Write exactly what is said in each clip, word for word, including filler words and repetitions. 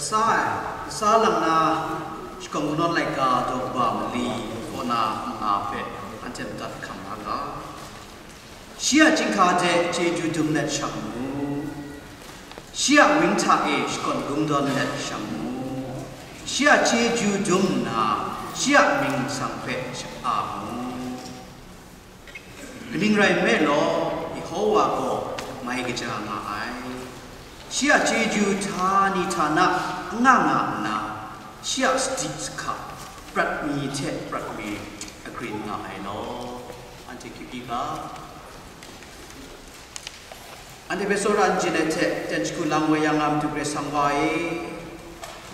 Sa ai, sa lang na, shakawn kungdawn laika daw kaba mali kaw na nga hpe anhte madat hkam na ga. Shi a chyinghka hte chyeju dum let shang mu, shi a wang hta e shakawn kungdawn let shang mu, shi a chyeju dum nna, shi a mying matsang hpe shapa mu. Kaning rai nme law, Yehowa gaw mai kaja nga ai. Shi a chyeju htani htana n nga nga nna, shi a sadi sahka prat mi hte prat mi agrin nga ai law. Anhte hkip ga. Anhte hpe tsawra n chye ai hte, ten shagu lang woi yang a Madu Karai Kasang wa e,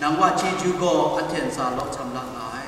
nang wa chyeju gaw anhte ntsa law htam la nga ai.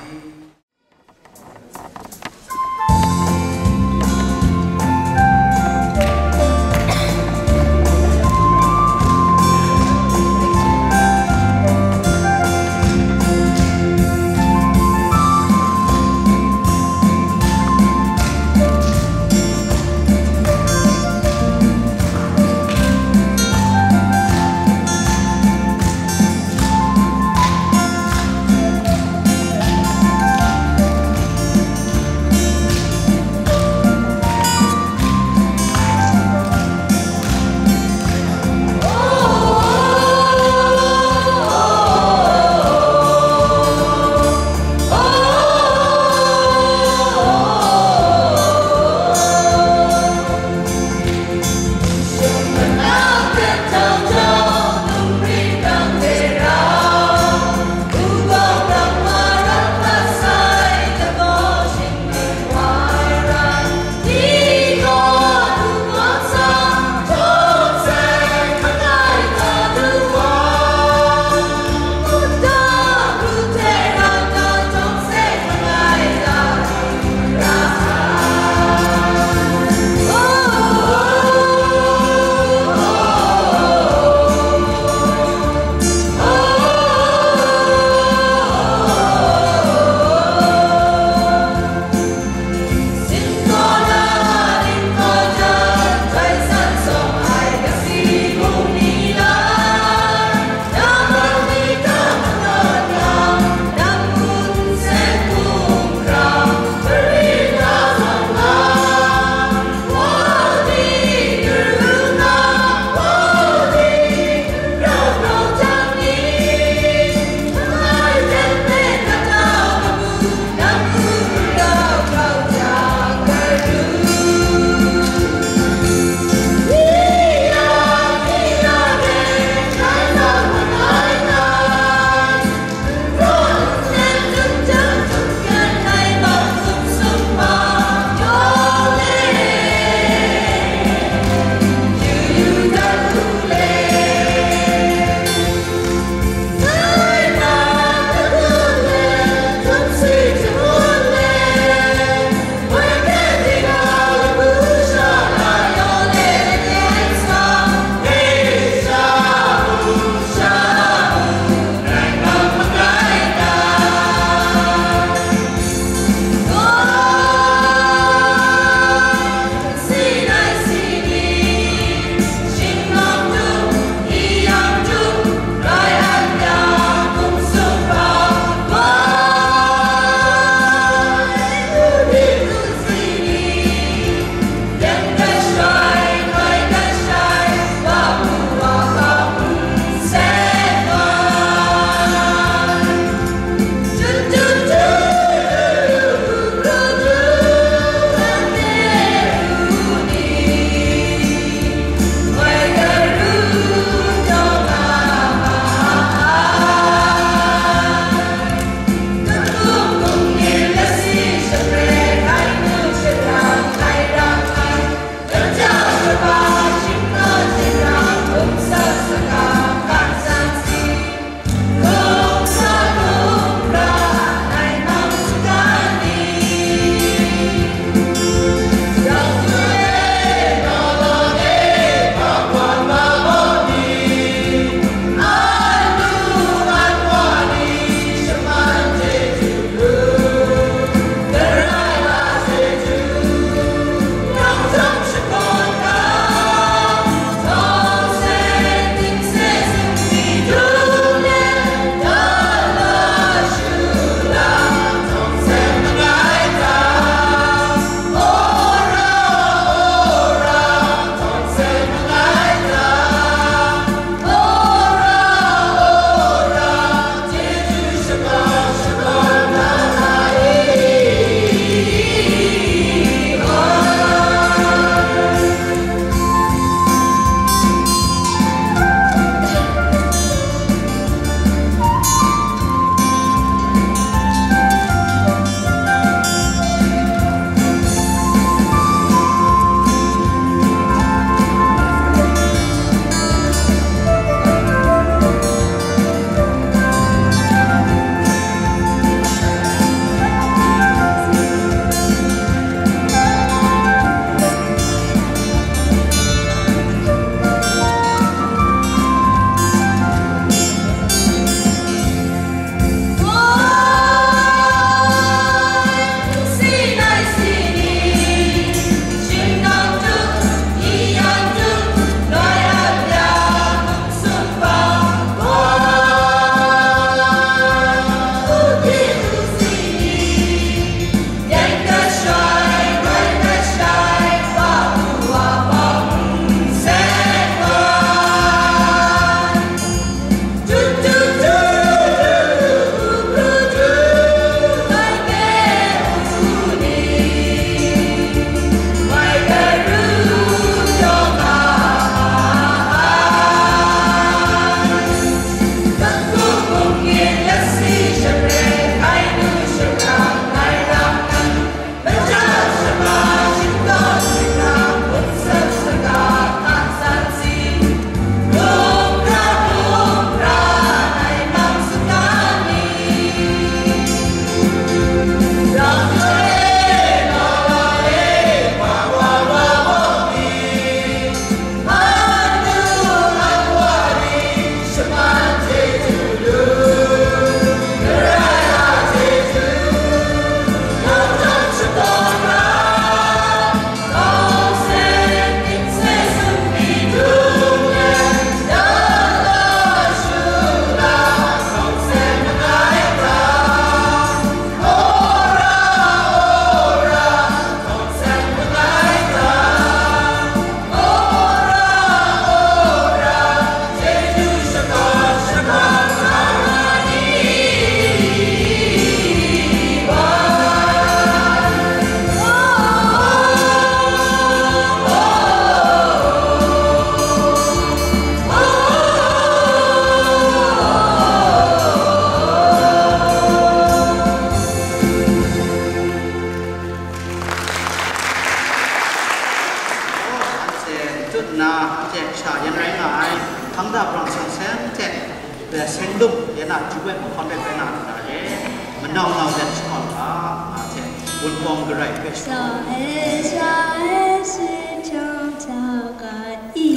Nau nau let shakawn hta, nga hte Wunpawng Karai hpe shakawn. Sa e, sa e, si htawng sa ga i.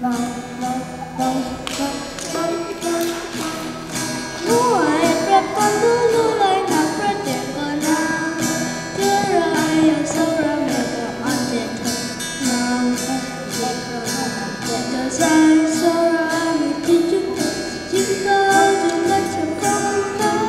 Wang, wang, wang, wang, wang, wang, wang. Ngu ai prat tawn lu lu lai na prat de kaw na, Tara ai ya tsawra me gaw anhte hta na, Tara ai ya tsawra me hte chyu, chyu kau du mat hkrum kau.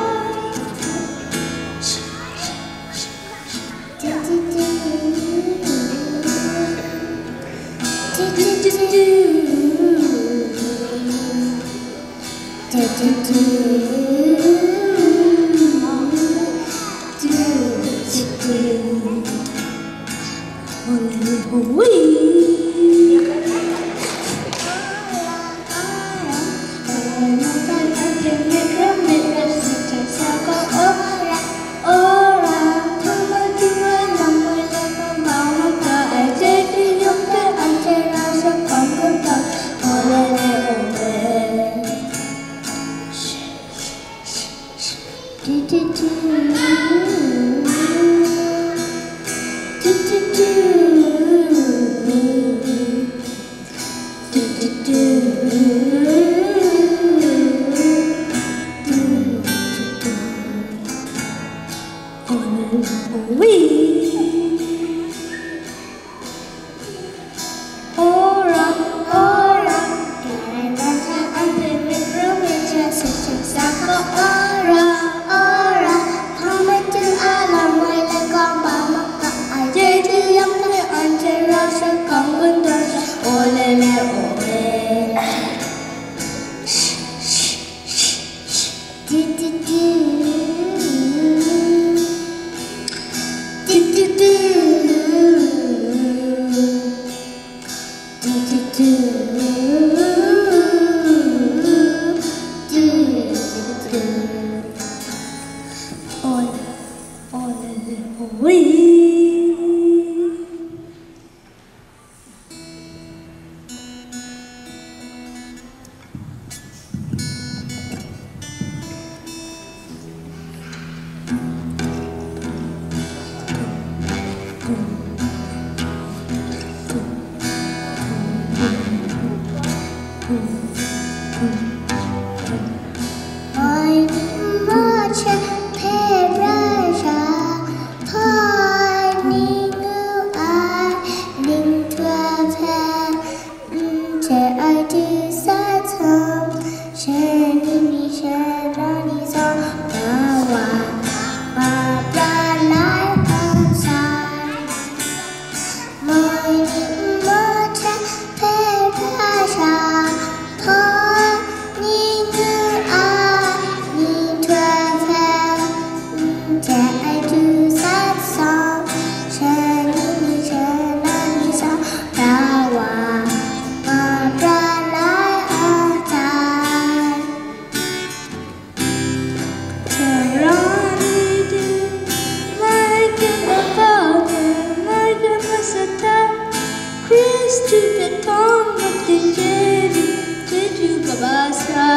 Christ to the tongue of the Jeju, Jeju kabasa,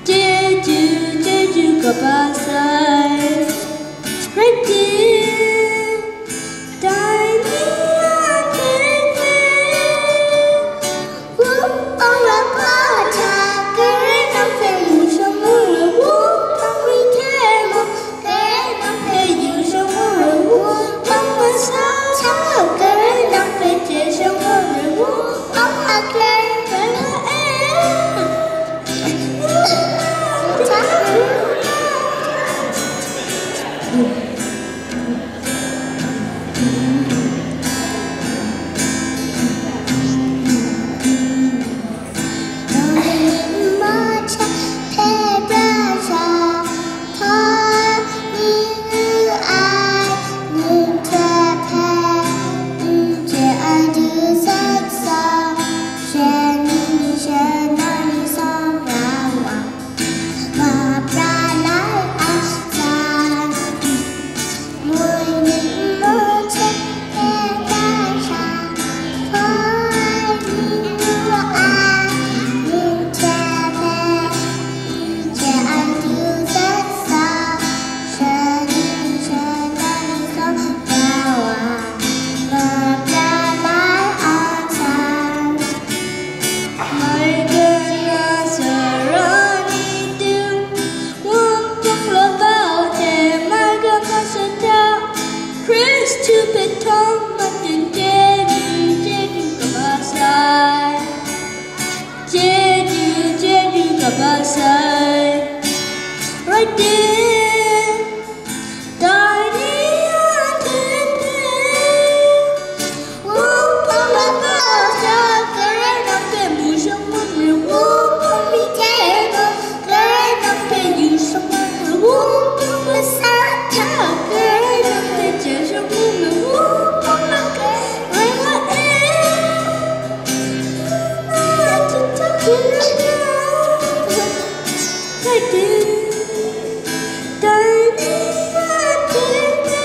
Jeju, Jeju kabasa, Christ. Hpe htawng matut chyeju, chyeju kaba sai, chyeju, chyeju kaba sai, rai tim, dai ni a hte hpe, Wunpawng lata hta Karai Kasang hpe mu shang mat ai, Wunpawng myi hte rau Karai Kasang hpe yu shang mat ai, Wunpawng masa hta Karai Kasang hpe chye shang mat ai, Wunpawng lata rai wa e. Na hta hta hkun na, rai tim, dai ni a hte hpe,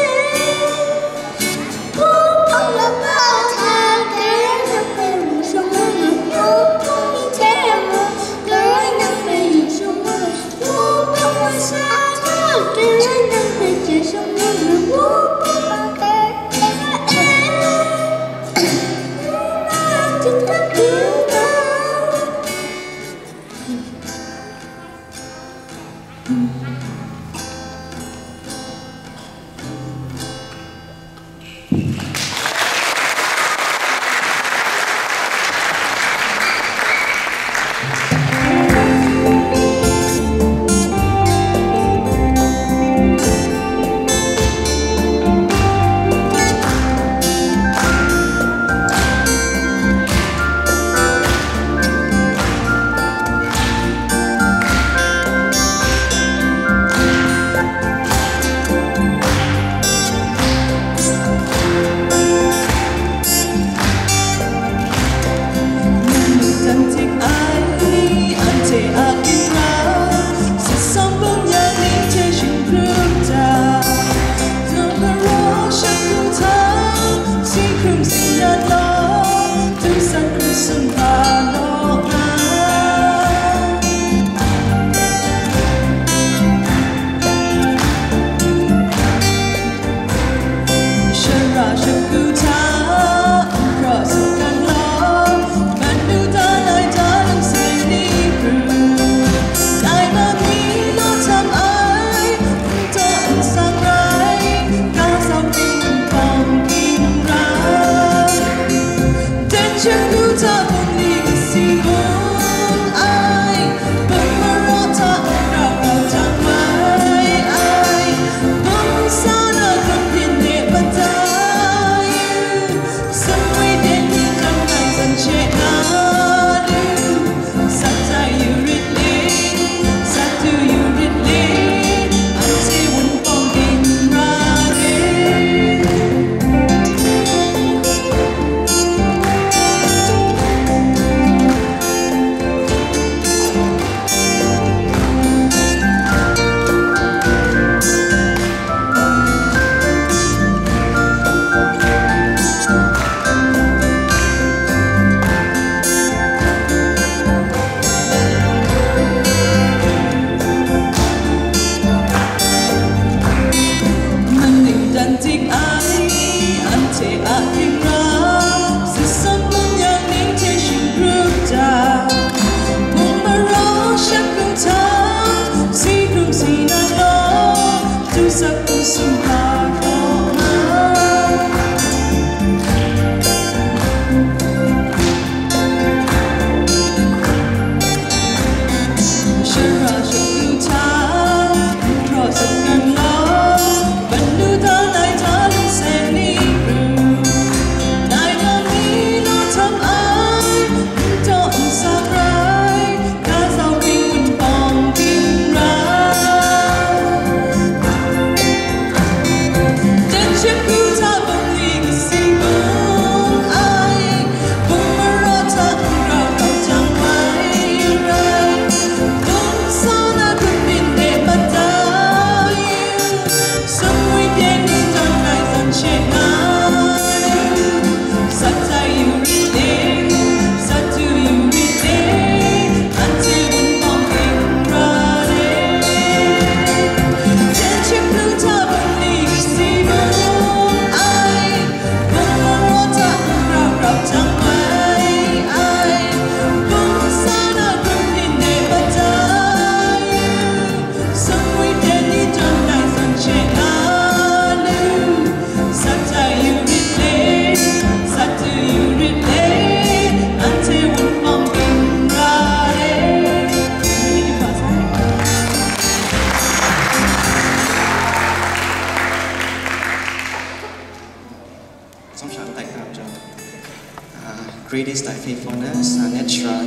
Great is thy faithfulness, and extra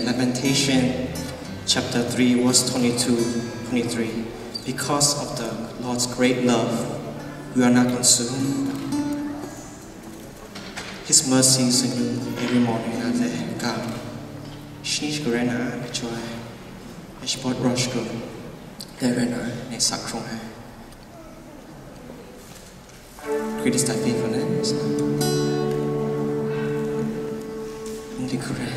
Lamentation chapter three, verse twenty-two, twenty-three. Because of the Lord's great love, we are not consumed. His mercies are new every morning. Ade ka shni shkaren na joy. Eshbot roshko. Dai rai na ne sakrung hai. Great is thy faithfulness. Ndi kure.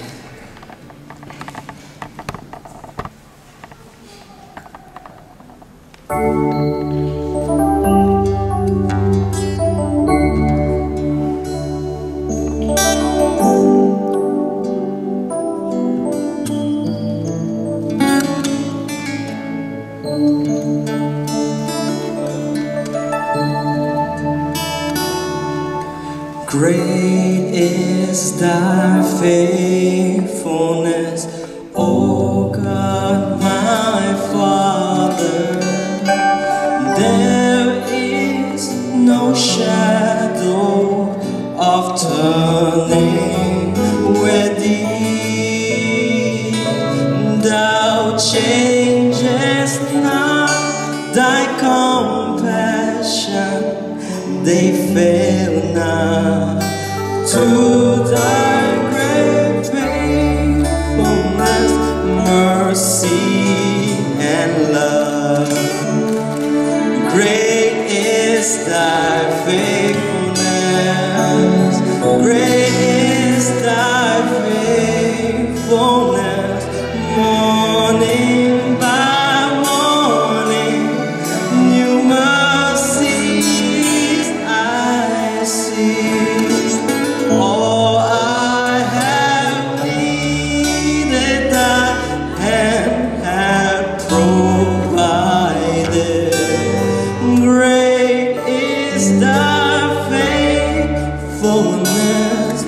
Great is thy faithfulness, O God, my Father. There is no shadow of turning with thee. Thou changest not, thy compassion, they fail not. To thy great faithfulness, mercy and love. Great is thy faithfulness. Great is thy faithfulness. Morning by morning, new mercies I see. All I have needed, thy hand hath provided. Great is thy faithfulness,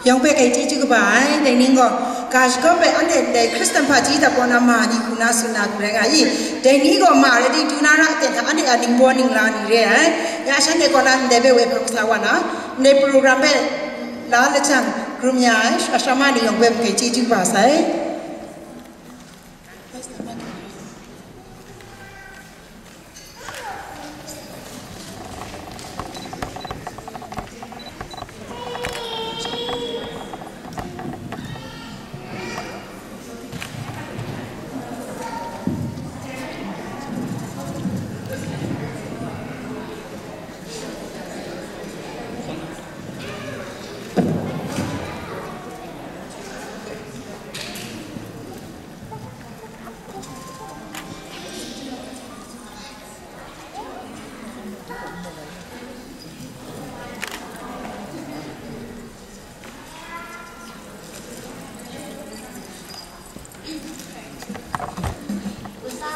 Yawng hpe kai chyeju kaba ai, dai ning gaw, ga shagawp ai anhte ndai Hkristan hpaji dap kaw na ma ni hku na tsun na hku rai nga i, dai ni gaw ma rai di, du na ra aten hta anhte a ningbaw ningla ni re ai. Ya shanhte kaw na ndai hpe woi hpang sa wa na, ndai program hpe la lajang, grum ya ai, ashrama ni yawng hpe kai chyeju kaba sai.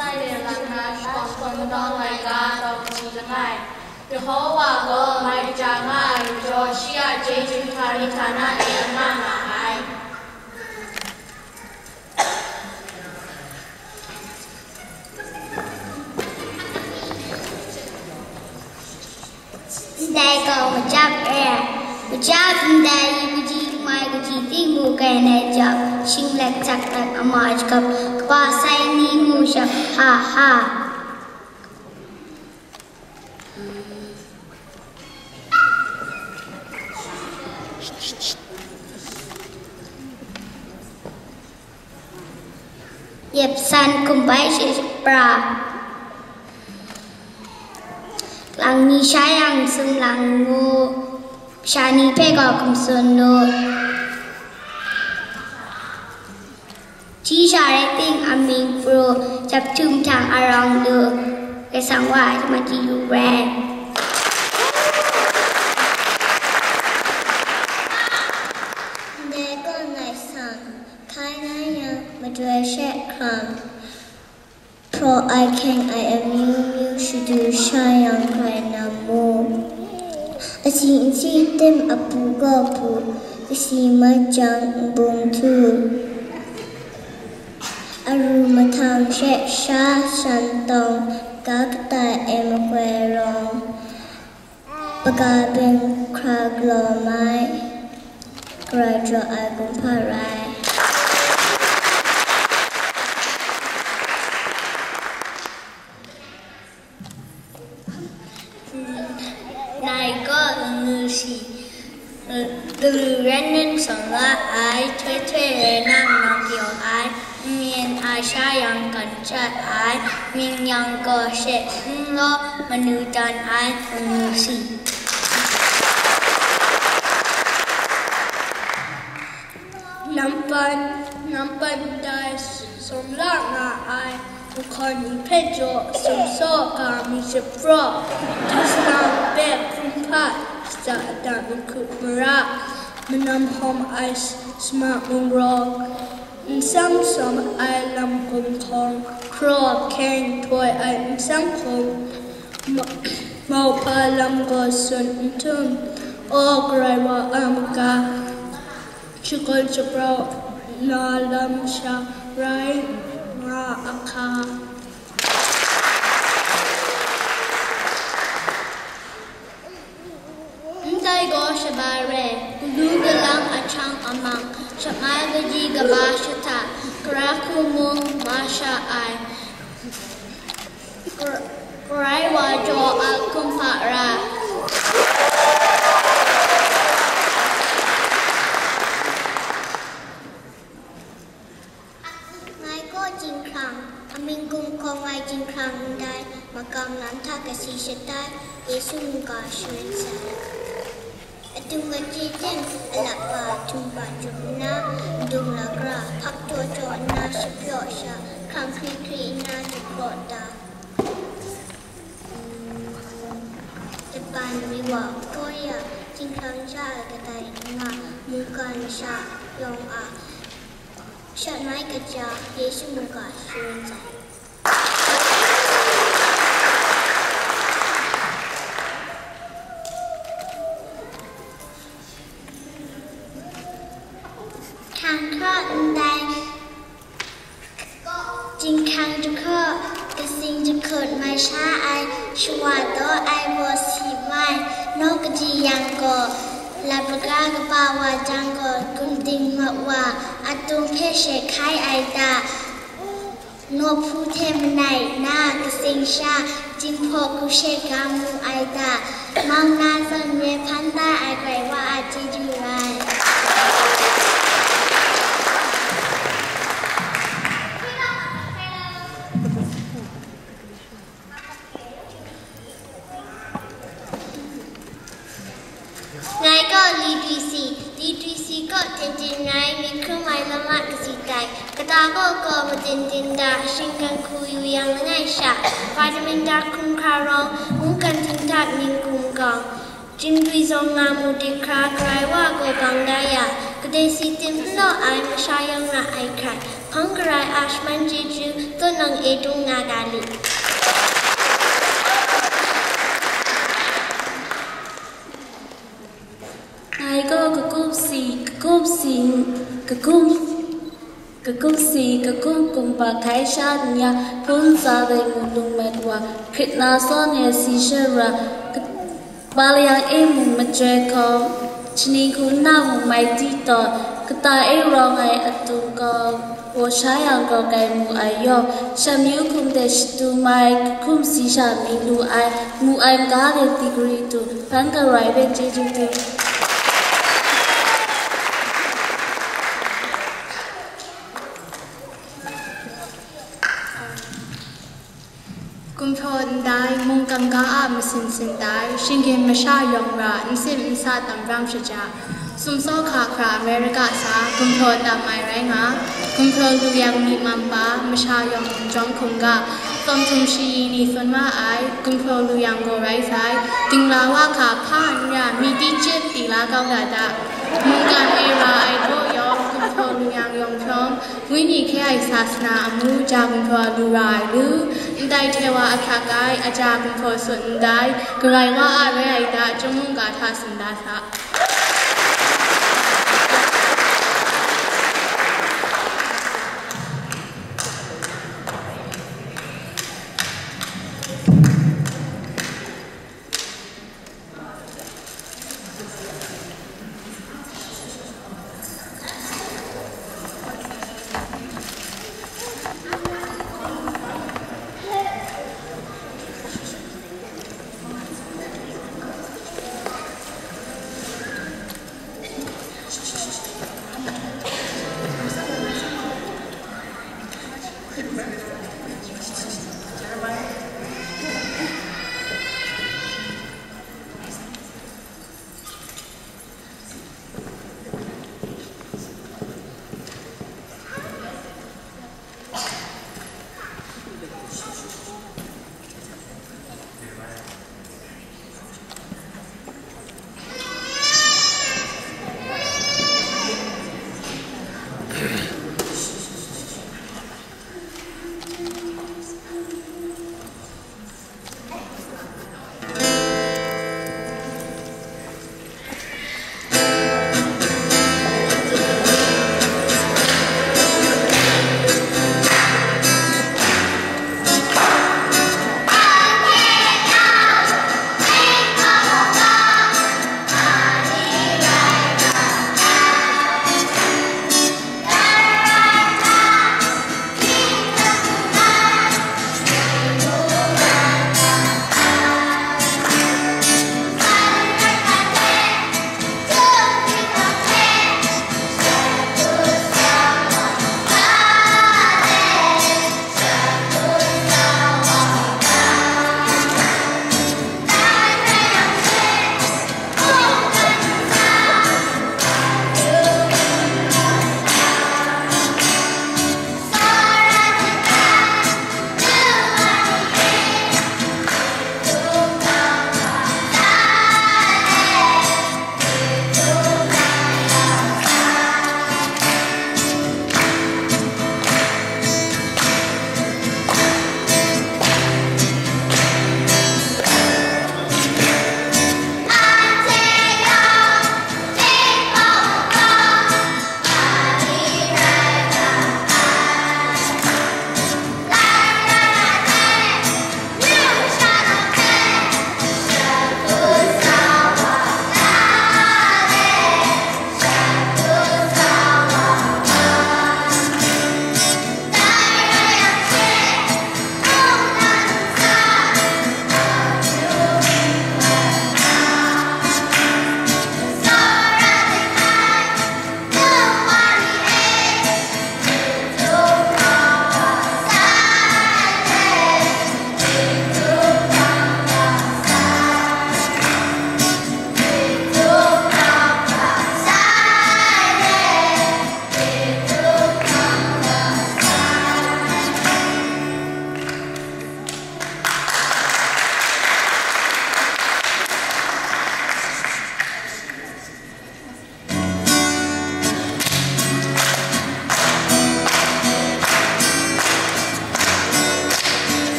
Sai de lang na shawng kawng dawng ai ga tawng kaji langai. Yehowa gaw mai kaja nga ai majaw, shi a chyeju hkra ni hta na e n na nga ai. Ndai gaw machyap re ai. Machyap ndai kaji mai kaji ting mu kai na jap, shing lek chak lek ama jagap, kaba sai ni mu shap, ha ha. Yep san kumbai shi pra. Lang ni sha yang sumlang mu, sha ni hpe gaw hkum tsun nu. Ji sha rai ting amying pru, jap htum htang arawng lu, Karai Kasang wa ai madi yu rai. Ndai gaw ngai sang, hkai na yang madoi she hkam. Hpraw ai hkyeng ai amyu myu shadu sha yang hkrai na mu. Asi nsi tim apu gaw pu, kasi majang nbung htu. Aru mahtang she sha shan tawng, ga kata e makoi rawng. Paga beng hkra galaw mai, Karai jaw ai kumhpa rai. Ngai gaw lanu shi, lanu ren ren sawm la ai, htoi htoi rai na nang pyaw ai, n yen a sha yang kan shat ai, mying yang gaw she n law, manu dan ai, lanu shi. Nampan, nampan dai sawm la nga ai, nhkawn ni hpe jaw sumsaw ga mi shapraw, dusang hpe hkrum hpa, shada da mahkru mara, manam hawm ai shama mung rawng, nsam sawm ai lam gumhkawng, hkraw hkyeng htoi ai nsam hkum, ma-, mauhpa lam gaw sun n htum, aw Karai wa a maga, shakawn shaprau na lam sha rai nga a hka. Ndai gaw shaba re, galu galang ahkyang amang, shamai kaji kaba shata, kara hku mung ma sha ai. Kar-, Karai wa jaw a kumhpa ra. Ngai gaw jinghkrang, amying gumhkawng ai jinghkrang ndai, makam lam hta kasi shatai, Yesu mungga sharin sai. Adung achyi ting, alap pa htum pa jum nna, ndung lakra, hpak jaw jaw nna, shapyaw sha, hkrang hkri hkri nna, jakraw da. Japan myi wa Korea, jinghkrang sha ai kadai nga, mungkan sha yawng a, shat mai kaja, Yesu mungga sharin sai. Ang hkraw ndai, jinghkang jahkraw, katsing jahkut mai sha ai, shawa daw ai baw si mai, naw kaji yang gaw, lapraga kaba wa jang gaw, gunding mat wa, atung hpe she hkai ai ta, nawhpu hte manai na katsing sha, jinghpaw hku she ga mu ai ta, mang na zawn ye hpan da ai Karai Wa a chyeju rai. Ngai gaw Li Twi Si, Li Twi Si kaw ten ten rai, myit hkrum ai lamat kasi tai, kata kaw gaw maten ten da, shinggan hku yu yang langai sha, vitamin da hkrum hkra rawng, mungkan htingdat ning hkum gawng, jingdwi zawng nga mu dik hkra, Karai Wa gaw bang da ya, kadai si tim n law ai, masha yawng ra ai hkrai, hpang garai a shaman chyeju, tut nang e dung nga ga li. Ngai gaw kakum si, kakum si, kakum, kakum si, kakum kumba hkai sha n ya, hpun tsa bai mu lung mat wa, hkrit na sawn e si shara, ka-, ba layang e mung majoi hkawm, shaning hku nna mung mai di taw, kata e rawng ai atung gaw, Gaw sha yang gaw kai mu ai yawng, shamyu hkum hte shatu mai, kahkum si sha mi lu ai, mu ai maga de digri tu, hpan garai hpe chyeju tu. Gumhpraw ndai, mungkan ga a masin sin tai, shinggyim masha yawng ra, nsin nsa tam ram shaja, sumsaw hka hkra America sa, gumhpraw tam ai rai nga, gumhpraw lu yang myi man pa, masha yawng jawng hkungga, tsawm htum shayi ni tsun wa ai, gumhpraw lu yang gaw rai sai, dingla wa hka hpa n ya, mi di chyit di la kau ga da, mungkan e ra ai gaw yawng, gumhpraw lu yang yawng hprawng, Wenyi hkye ai sasana amu ja gumhpraw lu ra ai lu, ndai hte wa ahkyak ai, aja gumhpraw sut ndai, Karai Wa a rai ai da, chyum mungga hta tsun da sa.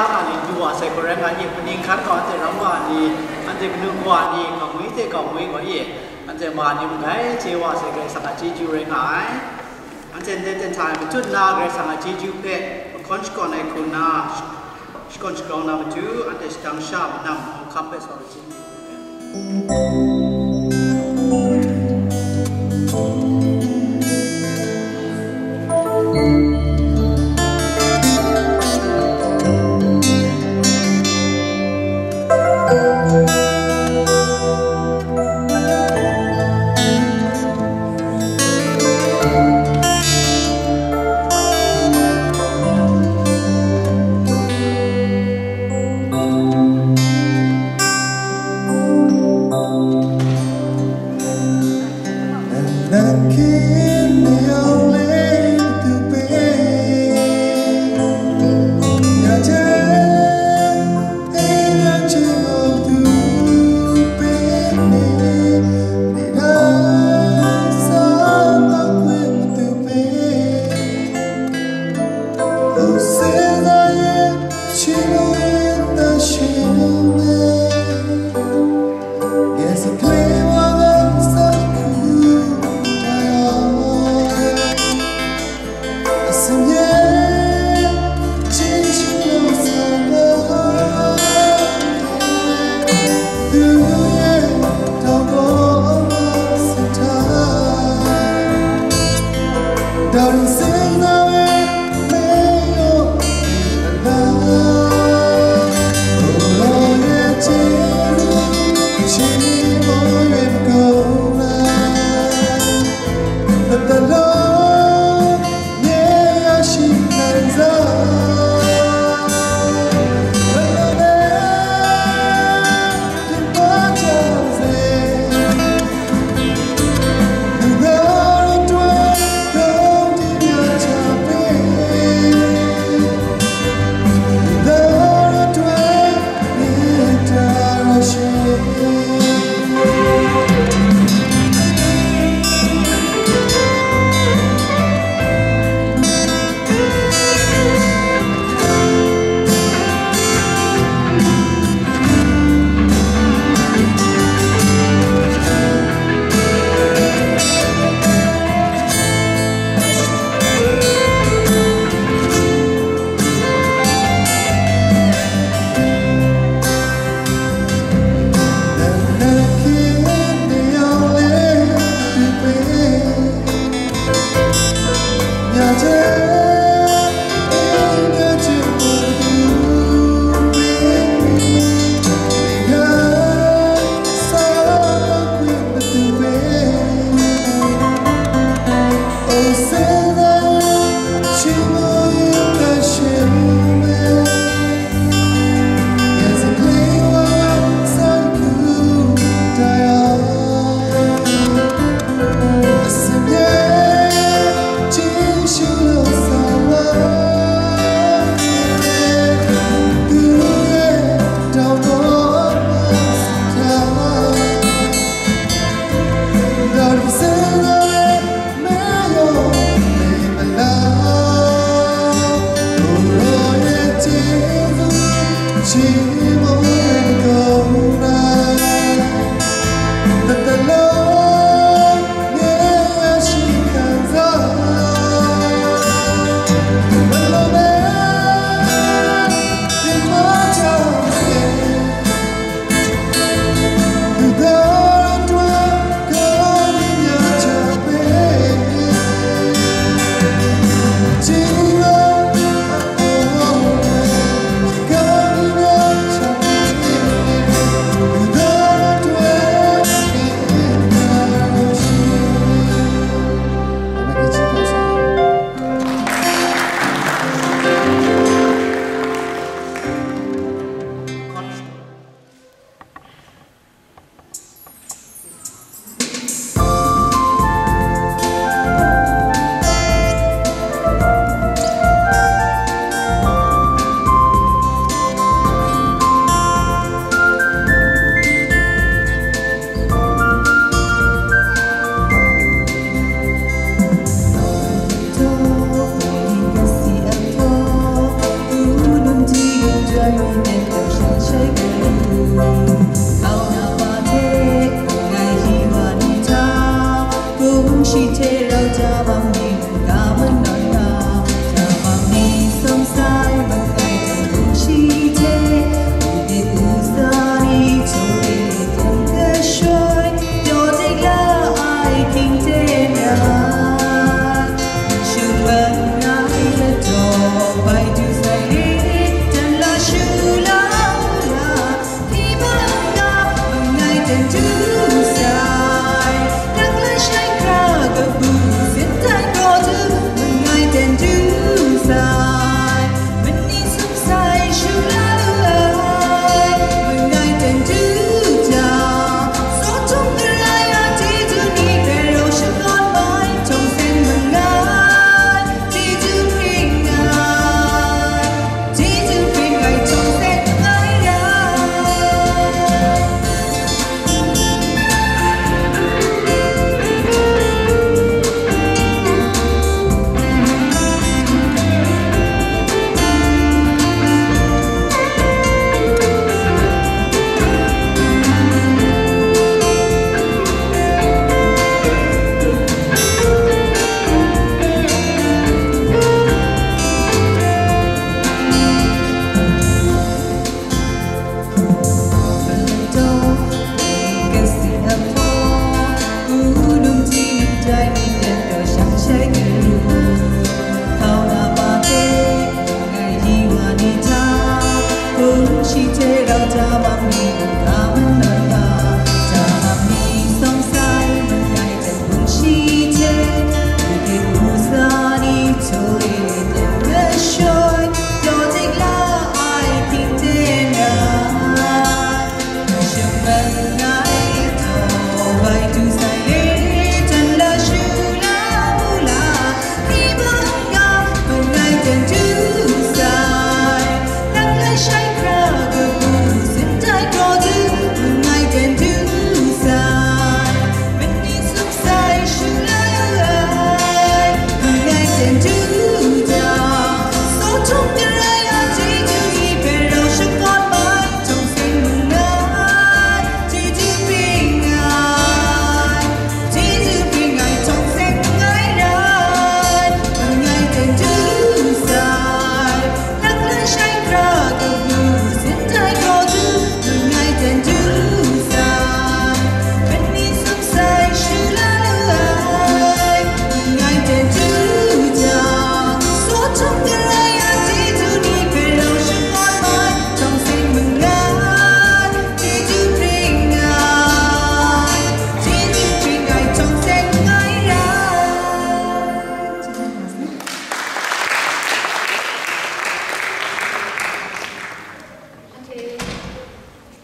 Nga ni du wa sai gaw rai nga i, kaning hkan gaw anhte ram wa ni, anhte kanu kawa ni, kamwi hte kamwi gaw i, anhte ma ni mung gai chye wa sai, Karai Kasang a chyeju rai nga ai. Anhte ndai ten hta e matut nna Karai Kasang a chyeju hpe mahkawn shakawn ai hku nna, shakawn shagrau na matu, anhte shadang sha manam hkam hpe sa ai.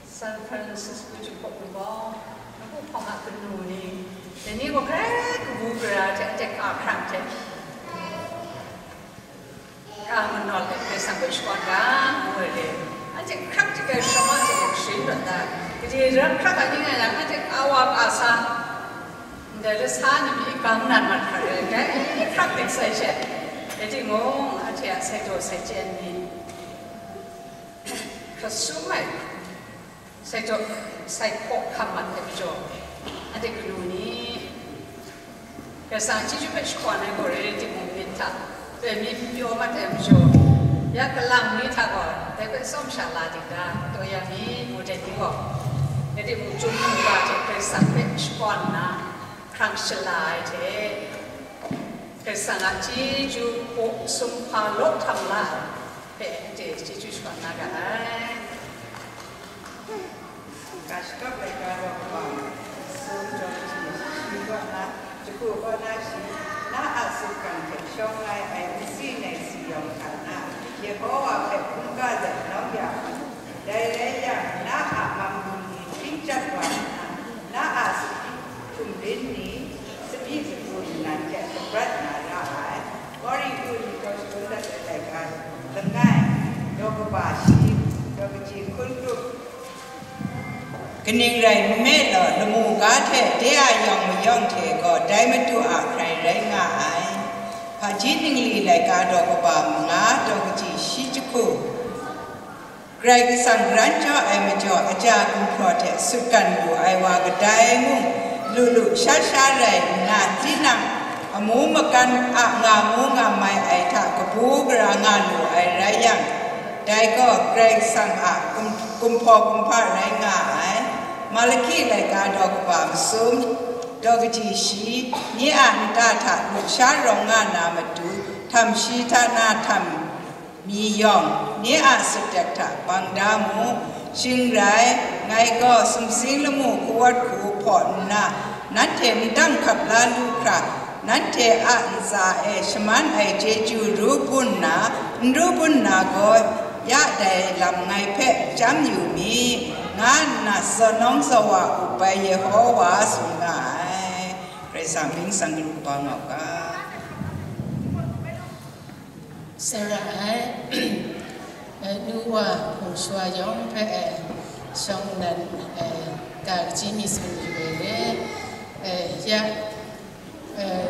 San Francisco jahpawt ni gaw, ngu hpawng a kanu ni, dai ni gaw grai kabu gara hte, anhte hka hkrang hte, hka manawn let hpe Karai Kasang hpe shakawn ga, ngu ai re. Anhte hkrang hte grai shawng a hte mung sharin tawn da, gade ram hkrang a ning ai lam, anhte ka wa ka sa, ndai lasa ni mi gang nan mat hkra re, grai hkrang dik sai she. Rai timung, anhte a sai daw sai chyen ni, hkra sum ai, sai jaw, sai hpaw hkam mat ai majaw, anhte kanu ni, Karai Kasang chyeju hpe shakawn ai gaw rai rai timung, myit hta, doi mi n pyaw mat ai majaw, ya kalang mi hta gaw, dai hpe tsawm sha la ding da, taw ya mi, ngu dai ni gaw, rai timung, chyum hkungga hte Karai Kasang hpe shakawn nna, hkrang shala ai hte, Karai Kasang a chyeju hpaw sum hpa law htam la ai hpe, anhte chyeju shakawn na ga ai. Ga shakap laika daw kaba, sum jaw hti shi kaw na, jahku kaw na shi, na a sutgan hte shawng ai, ai nsi nai si yawng hta na, Yehowa hpe hkungga let nawng ya u. Dai rai yang, na a mam gun ni hpring chyat wa nna, na a sahpyi hkum byin ni, sahpyi sagu nnan hte kabrat na ra ai. Korinhtu ni hkau shangun dat ai laika langai, daw kaba shi, daw kaji hkun grup. Kaning rai nme law, lamu ga hte de a yawng mayawng hte gaw dai Madu a hkrai rai nga ai. Hpaji ningli laika daw kaba manga, daw kaji shi jahku. Karai Kasang garan jaw ai majaw, aja gumhpraw hte sutgan lu ai wa kadai mung, lu lu sha sha rai nna, tinang amu makan a nga mu nga mai ai hta kabu gara nga lu ai rai yang, dai gaw Karai Kasang a gum-, gumhpaw gumhpa rai nga ai. Malaki laika daw kaba masum, daw kaji shi, nye a nta hta lusha rawng nga na matu, htam shi hta na htam mi yawng, nye a sutdek hta bang da mu. Shing rai, ngai gaw sumsing lamu kawat hku hpaw nna, nanhte ndang hkap la lu hkra, Nanhte a ntsa e shaman ai chyeju ru bun nna, n ru bun na gaw, ya dai lam ngai hpe chyam yu mi, nga nna tsaw nawng tsaw wa up ai Yehowa tsun nga ai. Karai Kasang mying tsang kaba nga u ga. Tsara ai, eh, nu wa hpung shawa yawng hpe, eh, shawng nnan, eh, ga kaji mi tsun yu ai re, eh, ya, eh,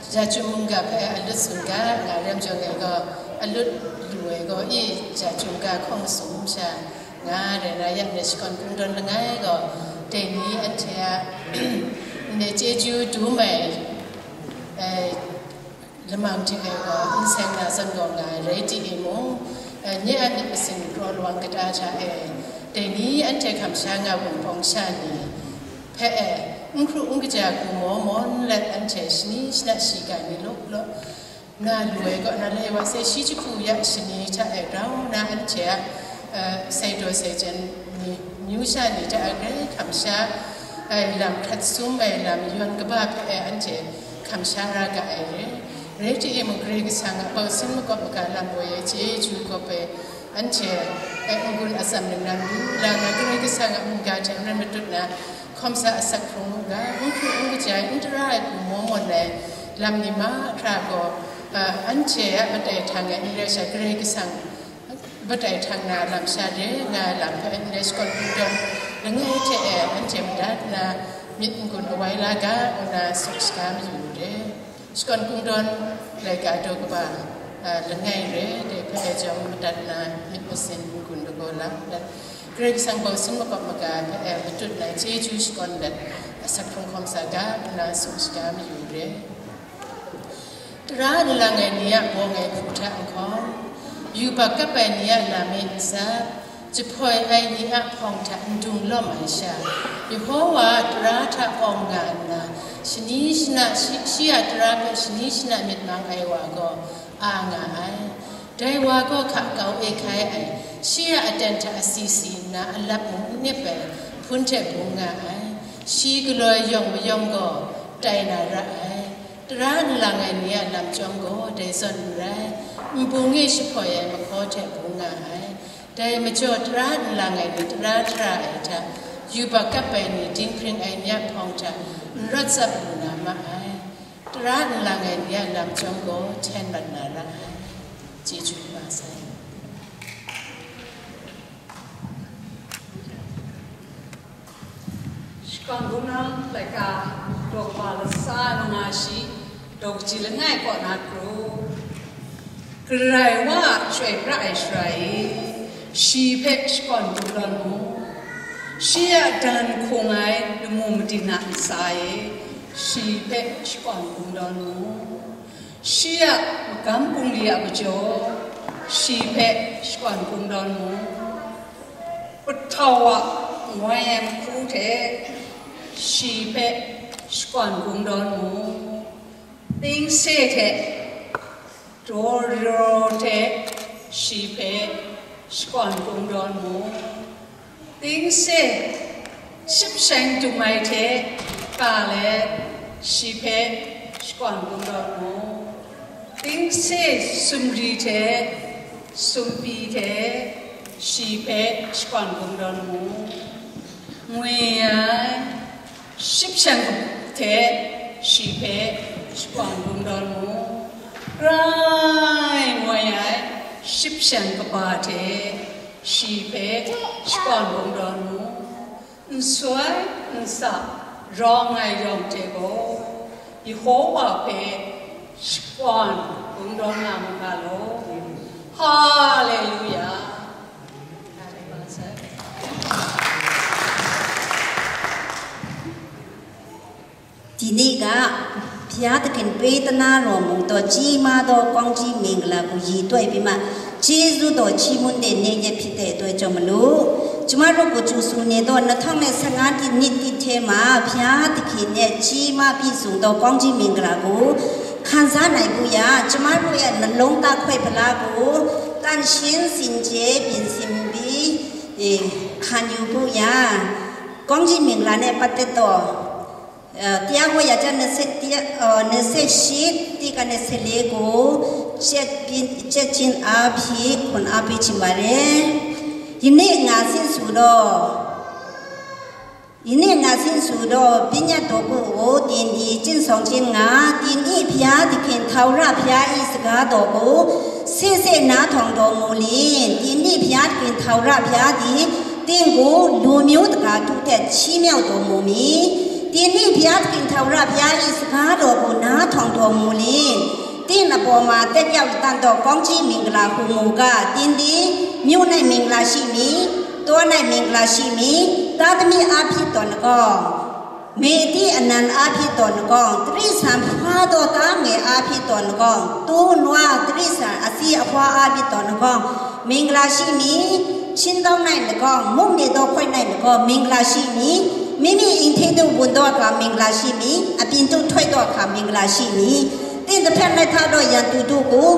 ja chyum mungga hpe alut tsun ga, nga rem jawng ai gaw, alut lu ai gaw, i ja chyum ga hkawng sum sha nga rai na, ya ndai shakawn kungdawn langai gaw, dai ni anhte a ndai chyeju dum ai, eh, lamang hte ai gaw, n seng na zawn gaw nga ai rai timung, mung, eh, nye a myit masin kraw lawang kata hta e, dai ni anhte hkam sha nga ai Wunpawng sha ni hpe e, n hkru n kaja hku maw mawn let anhte shani shana shiga ni law law na lu ai kaw na, lai wa sai shi jahku ya shani hta e grau na anhte a, eh, saidaw saijan ni, myu sha ni hta e grai hkam sha ai lam hkrat sum ai lam yawn kaba hpe e anhte hkam sha ra ga ai re. Rai timung, Karai Kasang a bausin makawp maga lam woi ai chyeju gaw bai anhte, eh, n-gun atsam ningnan lu la nga, Karai Kasang a mungga hte n rai matut na, hkawm sa asak hkrung u ga, n hkru n kaja ai, n tara ai hku maw mawn ai lam ni mahkra gaw, eh, anhte a batai htang ai n rai sha, Karai Kasang batai htang na lam sha re nga ai lam hpe ndai shakawn kungdawn langai hte e anhte madat nna myit n-gun awai la ga, ngu na tsun shaga mayu re. Shakawn kungdawn laika daw kaba, a, langai re, dai hpe e jawng madat na myit masin n-gun lagaw la, Karai Kasang bausin makawp maga hpe e matut na chyeju shakawn let, asak hkrung hkawm sa ga, ngu na tsun shaga mayu re. Tara n lang ai ni a bawng ai hku hta n hkawm, yubak kap ai ni a lam e n tsap, jahpoi ai ni a hpawng hta n dung lawm ai sha, Yehowa a tara hta awng nga nna, shani shana shi, shi a tara hpe shani shana myit mang ai wa gaw a nga ai. Dai wa gaw hka kau e hkai ai, shi a aten hta asi si nna alap mung n nip ai hpun hte bung nga ai. Shi galoi yawng mayawng gaw tai na ra ai. Tara n lang ai ni a lam chyawm gaw dai zawn n rai, nbung e jahpoi ai mahkaw hte bung nga ai. Dai majaw tara n lang ai ni tara tara ai hta, yubak kap ai ni dinghpring ai ni a hpawng hta n rawt tsap lu na ma ai. Tara n lang ai ni a lam chyawm gaw hten mat na ra ai. Chyeju kaba sai. Shakawn Bungli laika daw kaba latsa manga shi, daw kaji langai kaw na hkru. Karai wa a chyoi pra ai Sara e, shi hpe shakawn kungdawn mu. Shi a dan hkung ai lamu matin a ntsa e, shi hpe shakawn kungdawn mu. Shi a magam bungli a majaw, shi hpe shakawn kungdawn mu. Pahtau a ngoi ai mahku hte, shi hpe shakawn kungdawn mu. Tingse hte, daw raw hte, shi hpe shakawn kungdawn mu. Tingse shipshang dum ai hte ka let, shi hpe shakawn kungdawn mu. Tingse sumri hte sumpi hte, shi hpe shakawn kungdawn mu. Ngwi ai shipshang hte shi hpe shakawn kungdawn mu. Grai ngoi ai shipshang kaba hte shi hpe shakawn kungdawn mu. Nsoi nsa rawng ai yawng hte gaw Yehowa hpe shakawn kungdawn nga mu ga law. Haleluya. Dinghta ga, Bya dakin pe tana rawng mung taw, chyi ma taw, kawng chyi ming gala gaw yi toi pyi ma, chyeju taw, chyi mun de ne nye hpyi de toi chyaw malu. Chama ru ku chu su ne taw, na htawng ne sa nga ti nit ti hte ma, bya dakin ne chyi ma pyi sung taw, kawng chyi ming gala gaw, hkan sa nai bu ya, chama ru ya na long ta hkoi pala gaw, tan shin sin je byin sin bi, eh, hkan yu bu ya, kawng chyi ming gala ne pat de taw, အ၊ တရားဟောရာကျမ်း နှစ်ဆယ့်တစ်၊ အ၊ နှစ်ဆယ့်ရှစ်၊ တစ်ကနေ ဆယ့်လေးကို ချက်ပြ၊ ချက်ချင်းအားဖြင့် ခွန်အားပေးချင်ပါတယ်။ ယနေ့ငါဆင့်ဆိုသော၊ ယနေ့ငါဆင့်ဆိုသော ပညတ်တော်ကို သင်သည် ကျင့်ဆောင်ခြင်းငှာ သင်၏ဘုရားသခင် ထာဝရဘုရား၏စကားတော်ကို ဆင့်ဆင့်နားထောင်တော်မူလျှင်၊ သင်၏ဘုရားသခင် ထာဝရဘုရားသည် သင်ကို လူမျိုးတကာတို့ထက် ချီးမြှောက်တော်မူမည်။ သင်၏ဘုရားသခင် ထာဝရဘုရား၏စကားတော်ကို နားထောင်တော်မူလျှင်၊ သင်အပေါ်မှာ သက်ရောက်လတံ့သော ကောင်းချီးမင်္ဂလာဟူမူကား၊ သင်သည် မြို့၌မင်္ဂလာရှိမည်။ တော၌မင်္ဂလာရှိမည်။ သားသမီးအားဖြင့်သော်လည်းကောင်း၊ မေးသီးအနံၣ်အားဖြင့်သော်လည်းကောင်း၊ တိရစ္ဆာန်ဘွားသောသားငယ်အားဖြင့်သော်လည်းကောင်း၊ သိုးနွားတိရစ္ဆာန်အစီးအဘွားအားဖြင့်သော်လည်းကောင်း မင်္ဂလာရှိမည်။ ခြင်းတောင်း၌လည်းကောင်း၊ မုန့်နေသောခွက်၌လည်းကောင်း မင်္ဂလာရှိမည်။ မိမိအိမ်ထဲသို့ဝင်သောအခါ မင်္ဂလာရှိမည်။ အပြင်သို့ထွက်သောအခါ မင်္ဂလာရှိမည်။ သင့်တဖျား၌ထသောရန်သူတို့ကို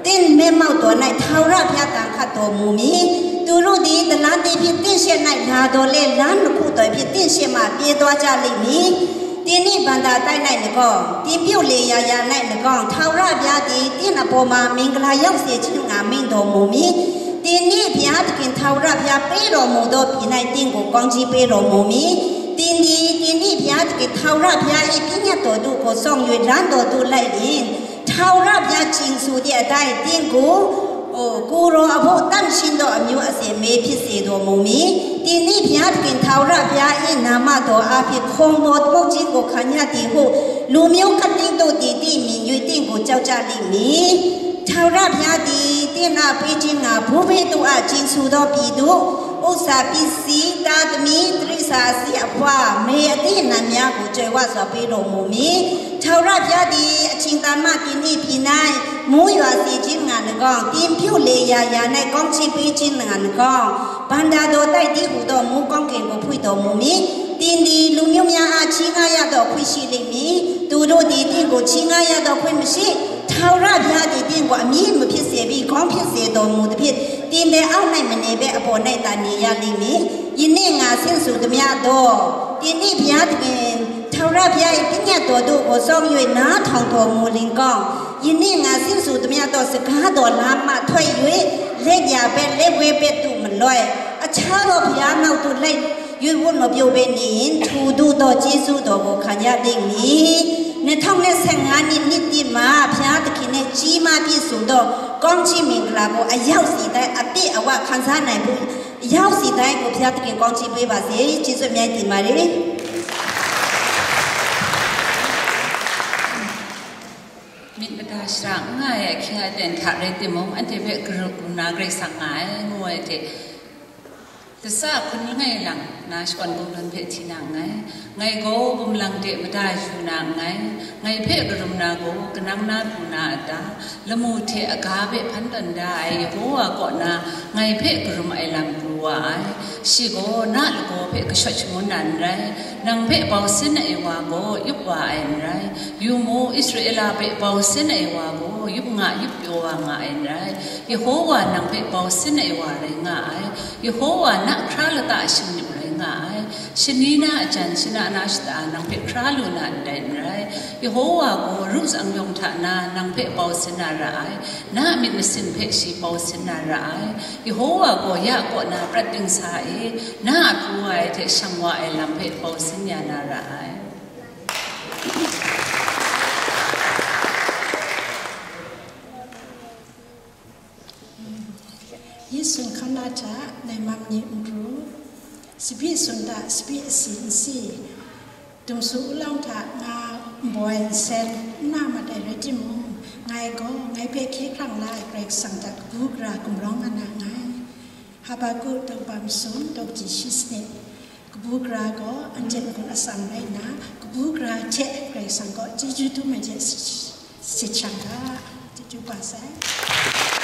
သင့်မျက်မှောက်တော်၌ ထာဝရဘုရား ဒဏ်ခတ်တော်မူမည်။ သူတို့သည် တလမ်းသစ်ဖြင့် သင့်ရှေ့၌လာသော်လည်း၊ လမ်းနှစ်ခုသောဖြင့် သင့်ရှေ့မှ ပြေးသွားကြလိမ့်မည်။ သင်နှင့်ဘဏ္ဍာတိုက်၌လည်းကောင်း၊ သင်ပြုတ်လေရာရာ၌လည်းကောင်း၊ ထာဝရဘုရားသည် သင့်အပေါ်မှာ မင်္ဂလာရောက်စေခြင်းငှာ မိန့်တော်မူမည်။ သင်နှင့်ဘုရားသခင် ထာဝရဘုရားပေးတော်မူသောပြည်၌ သင်ကို ကောင်းချီးပေးတော်မူမည်။ သင်သည် သင်နှင့်ဘုရားသခင် ထာဝရဘုရား၏ပညတ်တော်တို့ကို စောင့်၍ လမ်းတော်သို့လိုက်လျှင်၊ ထာဝရဘုရားကျိန်ဆိုသည့်အတိုင်း သင်ကို၊ အို၊ ကိုယ်တော်အဖို့ သန့်ရှင်းသောအမျိုးအစင် မေးဖြစ်စေတော်မူမည်။ သင်နှင့်ဘုရားသခင် ထာဝရဘုရား၏နာမတော်အားဖြင့် ခုံပေါ်သမုတ်ခြင်းကို ခံရသည်ဟု လူမျိုးခပ်သိမ်းတို့သည် သင့်မြင်၍ သင့်ကို ကြောက်ကြလိမ့်မည်။ ထာဝရဘုရားသည် သင့်အားပေးခြင်းငှာ ဘိုးဘေးတို့အား ကျိန်ဆိုသောပြည်သို့ ဥစ္စာပစ္စည်း၊ သားသမီး၊ တိရစ္ဆာန်အစီးအဘွား၊ မေးအသီးအနံၣ်များကို ကြွယ်ဝစွာပေးတော်မူမည်။ ထာဝရဘုရားသည် အချိန်တန်မှ သင်နှင့်ပြည်၌ မိုးရွာစေခြင်းငှာလည်းကောင်း၊ သင်ပြုတ်လေရာရာ၌ ကောင်းချီးပေးခြင်းငှာလည်းကောင်း၊ ဘဏ္ဍာတော်တိုက်တည်းဟူသော မိုးကောင်းကင်ကို ဖွင့်တော်မူမည်။ သင်သည် လူမျိုးများအား ချီးငှားရသောအခွင့်ရှိလိမ့်မည်။ သူတို့သည် သင့်ကို ချီးငှားရသောအခွင့်မရှိ။ ထာဝရဘုရားသည် သင့်ကို အမီးမဖြစ်စေဘဲ ခေါင်းဖြစ်စေတော်မူသဖြင့်၊ သင်သည် အောက်၌မနေဘဲ အပေါ်၌သာ နေရလိမ့်မည်။ ယနေ့ငါဆင့်ဆိုသမျှသော သင်နှင့်ဘုရားသခင် ထာဝရဘုရား၏ပညတ်တော်တို့ကို စောင့်၍ နားထောင်တော်မူလျှင်ကောင်း၊ ယနေ့ငါဆင့်ဆိုသမျှသော စကားတော်လမ်းမှထွက်၍ လက်ျာဘက်၊ လက်ဝဲဘက်သို့မလွဲ၊ အခြားသောဘုရားနောက်သို့ လိုက်၍ ဝတ်မပြုတ်ဘဲနေရင်၊ ထိုသို့သော ကျေးဇူးတော်ကို ခံရလိမ့်မည်။ နှစ်ထောင်နှစ်ဆယ့်ငါးနှစ် နှစ်သစ်မှာ ဘုရားသခင်နဲ့ ကြီးမားပြည့်စုံသော ကောင်းချီးမင်္ဂလာကို အရောက်စီတိုင်း အပြည့်အဝခံစားနိုင်ဖို့ ရောက်စီတိုင်းကို ဘုရားသခင် ကောင်းချီးပေးပါစေ။ ကျေးဇူးအများကြီးတင်ပါတယ်။ မင်္ဂလာရှိရာ ငါရဲ့ ခင်ဗျားတင်ထားတဲ့တင်မုံ အန်တီဘက် group နာ Grace ငါရဲ့ ငိုတဲ့ တစခုနစ်ငယ်လံ နာရှ်ကွန်ဘုံလွန်ဖဲထီနာငိုင်၊ ငိုင်ကို ဘုံလံတဲ့ မတယူနာငိုင်၊ ငိုင်ဖဲကရုံနာကို ကနံနာပူနာအတာ၊ လမူထဲအကားဖဲဖန်တန်ဒါအိုင် ယဟိဝါကောနာ ငိုင်ဖဲကရုံအိုင်လံပူဝါအိုင်၊ ရှီကို နာလကောဖဲကရှော့ချမူနန်ရိုင်၊ နံဖဲပေါင်းစင်အိုင်ဝါကို ယုပ်ဝါအိုင်ရိုင်၊ ယူမို အစ္စရေလဖဲပေါင်းစင်အိုင်ဝါကို ယုပ်ငါယုပ်ပြောဝါငါအိုင်ရိုင်၊ ယဟိဝါနံဖဲပေါင်းစင်အိုင်ဝါရိုင်ငါအိုင်၊ ယဟိဝါနခရလတအရှင်ယုပ်ရိုင်ငါအိုင်၊ ရှနီနာအကျန်ရှနာနာရှတာနံဖဲခရလူနာဒိုင်ရိုင်၊ ယဟိဝါကို ရုစံယုံထနာနံဖဲပေါင်းစင်နာရအိုင်၊ နာမိတ်မစင်ဖဲရှီပေါင်းစင်နာရအိုင်၊ ယဟိဝါကို ယကောနာပြတ်တင်စာအိုင်၊ နာအပူဝါအိုင်ထဲရှံဝါအိုင်လံဖဲပေါင်းစင်ညာနာရအိုင်။ ယစ်စွန်ခန္ဓာထက် နိုင်မမနေမူရူ၊ စပီးစွန်ဒၣ် စပီးအစီအစီ၊ တုံဆူအူလောင်ထက် ငါဘွဲဆဲနာမတဲရဲတိမူ၊ ငါ့ကို ငါ့ပဲခဲခရံလာ ဂရိတ်ဆန်တကပူဂရာကမရောင်းမနာငါ၊ ဟဘကုတုံပမ်စွန်တုံကတိရှိစနစ် ကပူဂရာကို အန်တင်ကွန်အစံရဲနာ ကပူဂရာထက် ဂရိတ်ဆန်ကို ជីးဇူးတူးမကျက် စစ်ချံတာ တတူပါဆိုင်။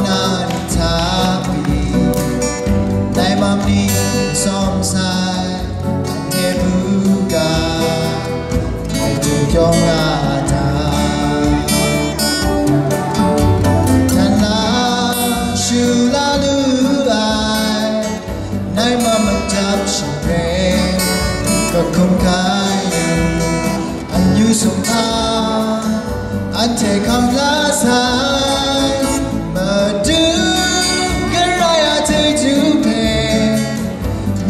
Na ni hta pyi, nai mam ni n tsawm sai, anhte bu ga, ngai du kyawng na a ta? Dan la, shu la lu ai, nai mam majap shingre, kahkum hkai yu, amyu sumhpa, anhte hkam la sai, madu garai a chyeju hpe,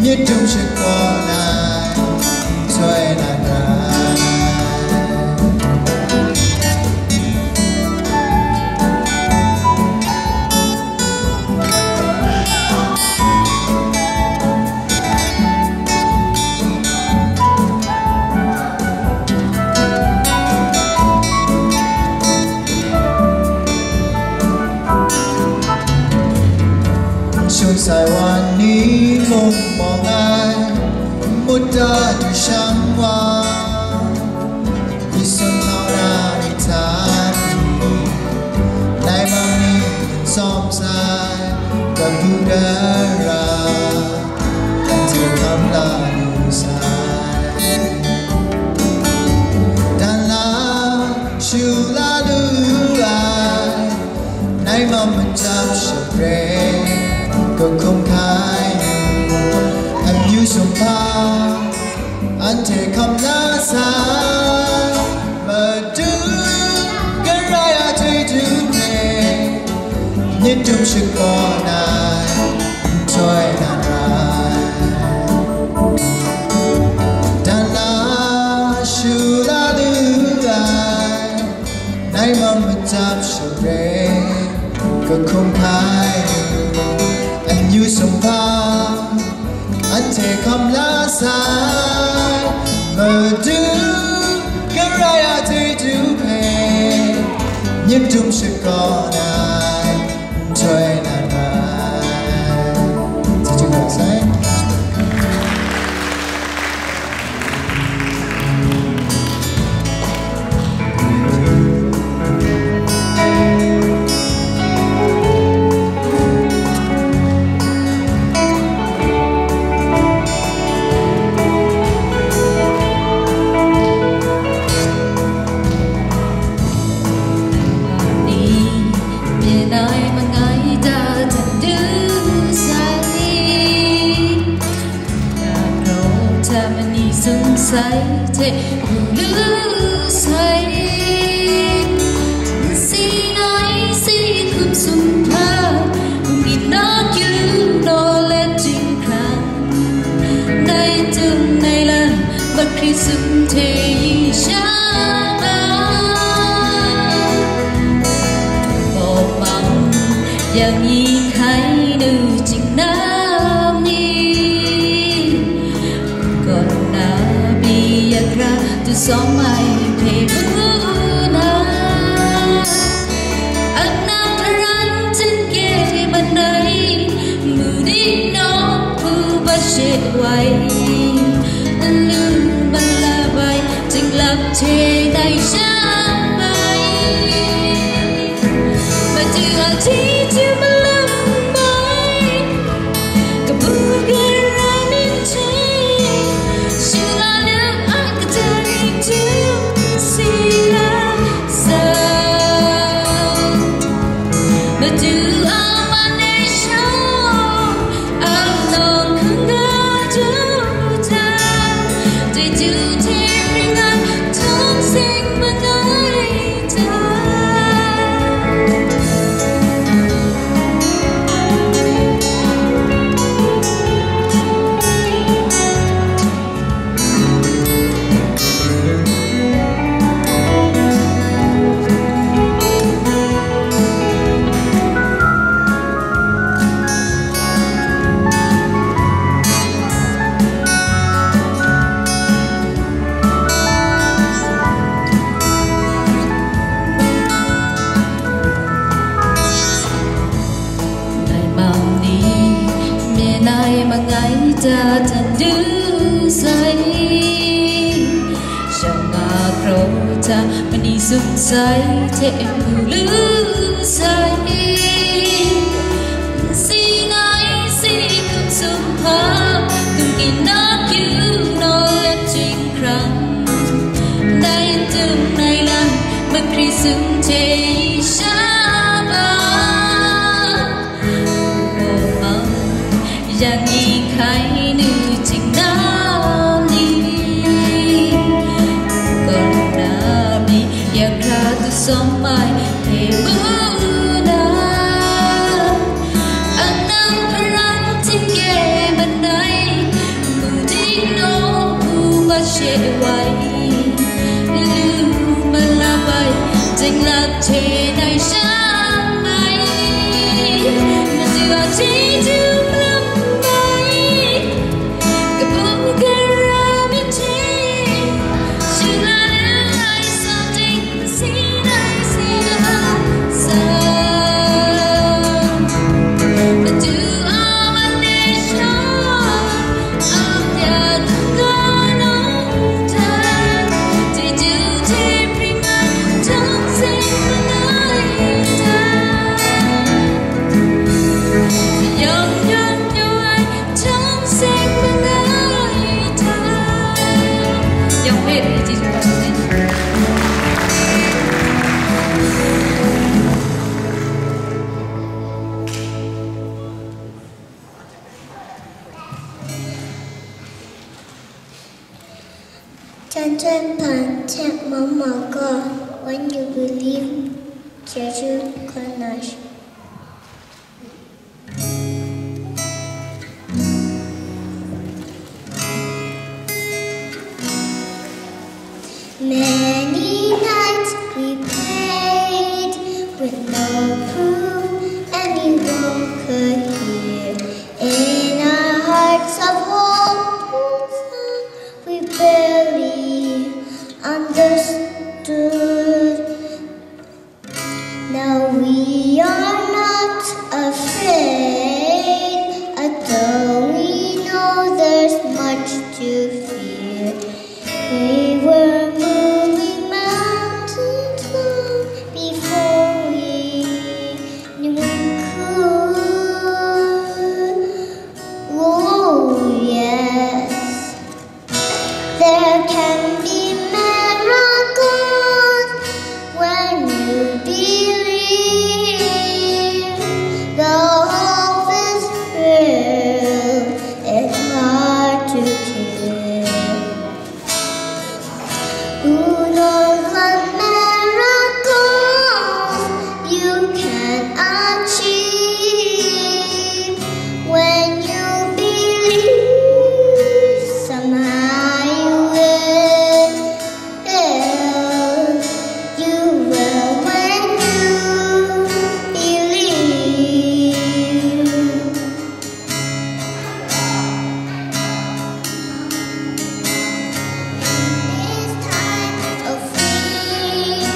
myit dum shakawn ai, nhtoi na rai. Shun sai wan ni mung mawng ai, mut da du shang wa, Yesu htaw na ni hta pyi, nai mam ni n tsawm sai, kabu gara, anhte hkam la lu sai. Dan la, shu la lu ai, nai mam majap shingre, kahkum hkai yu, amyu sumhpa, anhte hkam la sai, madu garai a chyeju hpe, myit dum shakawn ai, nhtoi na rai. Dan la, shu la lu ai, nai mam majap shingre, kahkum hkai yu, amyu sumhpa, anhte hkam la sai, madu garai a chyeju hpe, myit dum shakawn ai, nhtoi na rai. Chyeju kaba sai. Ni, myen ai mangai da dan du sai. Nang rau hta mani sung sai hte hpung lu sai. Nsi nai si hkum sum hpa, hpung ginna kyu naw let jinghkran. Nai tung nai lan, mahkri sum hte yi sha ma. Bawmang, yang yi hkai nu jingnam ni, kaw na pyi ya kra du sawm ai hpe mu na, aknang hparan hten kye manai, mu di nawng hpu bat she wai, n lu malap ai, jinglak hte nai sha mai. Madu a chyeju malam mai, kabu gara myit hte, shu la lu a kadai hte, si la sa. Madu a man e shawng, a nawng hkungga du hta, chyeju hte ring ai, htawng seng mangai hta. Ngai mam ni, myen ai mangai da dan du sai, shang nga kraw hta mani sum sai hte hpung lu sai. Tsawm ai hte mu na, anang hparang htingye manai, mu dingnaw mu mashe wai, lu malap ai, zinglat hte nai sha mai, madu a chyeju lam mai, kabu gara myit hte, shingla lu ai sawt ting Chan chan hpan hte mama ga, when you believe, Jesu Kanash. Many nights we prayed with no proof anyone could hear. In our hearts of hope, we barely understood. Now we are not afraid, although we know there's much to fear. We were moving mountains long before we knew we could. Oh, yes. There can be miracles when you believe. The hope is real, it's hard to keep. Who knows what miracles you can achieve when you believe? Somehow you will, you will when you believe. In this time of fear,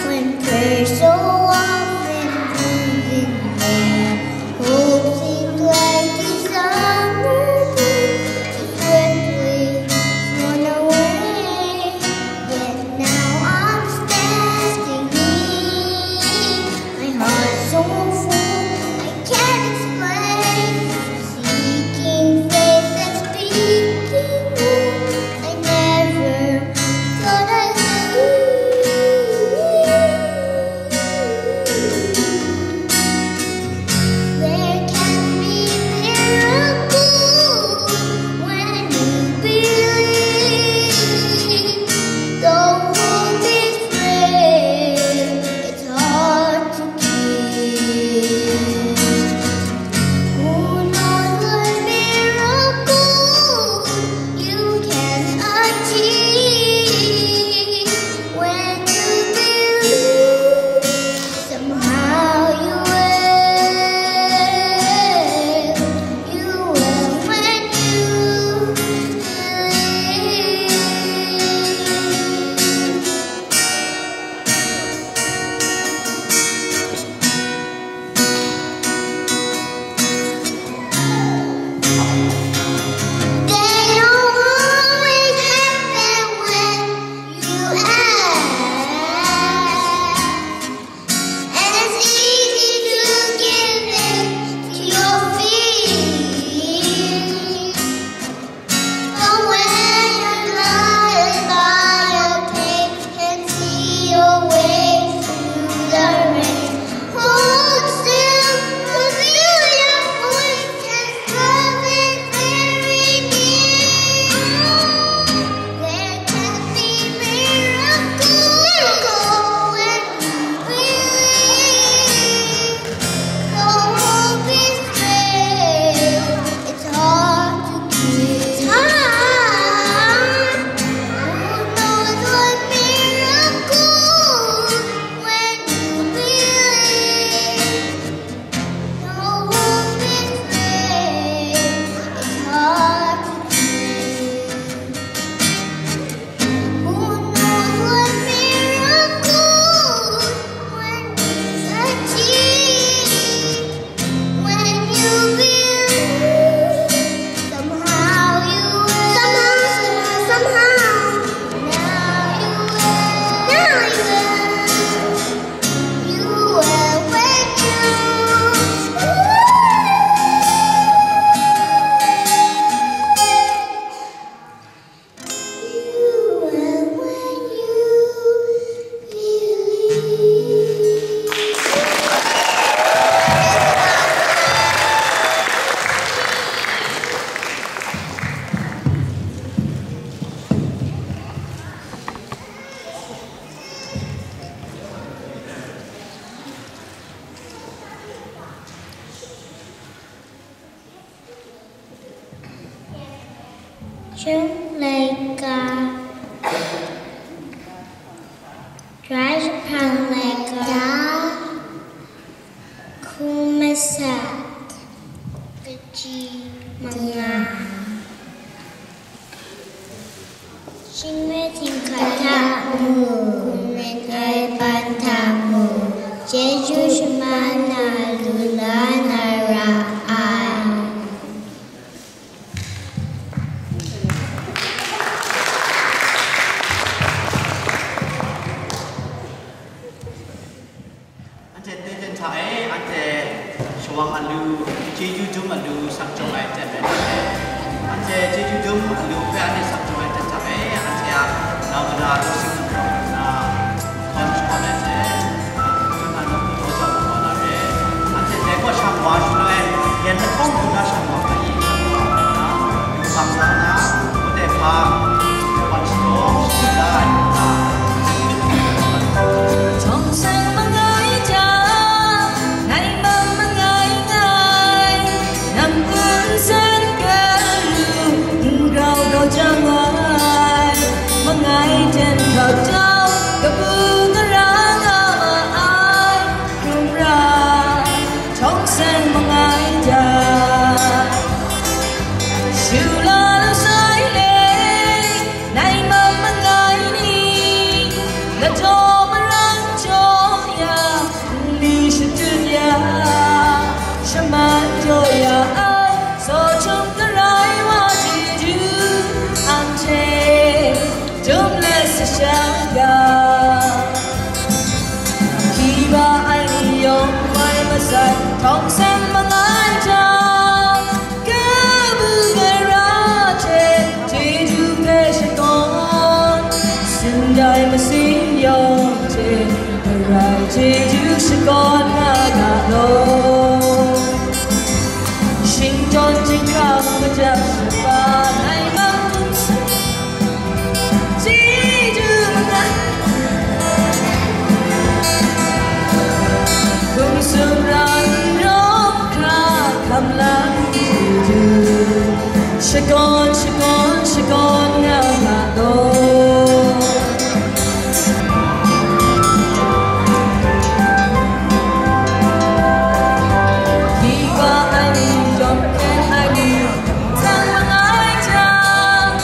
when prayers so often lose in vain, hope seems like a summer breeze to swiftly run away. Yet now I'm standing here, my heart so full I can't explain. Seeking faith and speaking hope, I never thought I'd see. There can be miracles when you believe. Though hope is frail, it's hard to keep. Laika, Rajapang Laika, Kumasat, Kaji Manga. Shingnoi htingkat hta mu, hkungmin ai ban hta mu, chyeju shaman na lu la na ra ai. Anhte ten ten hta e, anhte shawang alu, chyeju dum alu sak jawng ai ten rai nna, anhte chyeju dum alu hpe anhte sak jawng ai ten hta e, anhte a nau mada lu sing nang hkawm nna, hkawn shawn ai hte, a, hkawn na nang hku daw jau wa na re. Anhte dai kaw shang wa shaloi, yan lahkawng hkun na shang wa hkra yi shang wa nna, lu bang la nna, hpung de hpa, wan shadaw, shagu la ai hkra, Hkawng seng mangai jang, ngai mam mangai ngai, nang hpung nsen galu, n grau kau jang ai, mangai ten kau jang, kabu gara nga ma ai, hkrum ra, hkawng seng mangai jang. Shu la lu sai le, nai mam mangai ni, ladaw marang jaw ya, nli shadut ya, shaman jaw ya ai, zaw htum garai wa chyeju, anhte dum let sa sha ga. Hkiba ai ni yawng mai masat, hkawng seng mangai jang, kabu gara hte chyeju hpe shakawn, sindai masin yawng hte garai chyeju shakawn nga ga law. Shingtawn chyinghkrang majang shaba nai mang hkum tsun, chyeju mangai. Hkum sumran rawng hkra hkam lang chyeju, shakawn, shakawn, shakawn nga nga law. Hkiba ai ni, dawp hkyen ai ni, hkungsan mangai jang,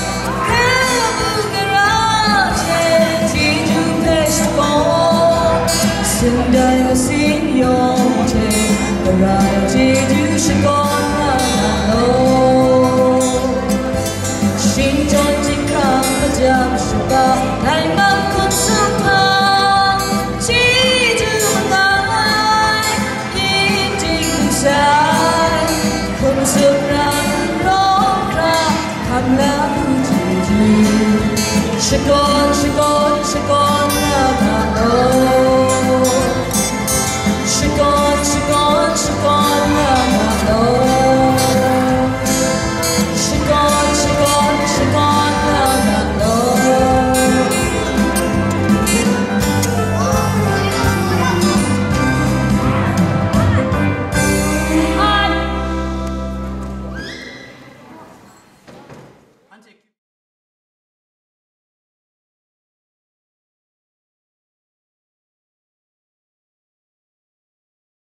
hkra bu gara hte chyeju hpe shakawn, sindai masin yawng hte garai chyeju shakawn nga nga law. Shingtawn chyinghkrang majang shaba, nai mam hkum tsun hpa, chyeju mangai, yin ting sai, hkum sumran rawng hkra, hkam la bu chyeju, shakawn, shakawn, shakawn nga ga law.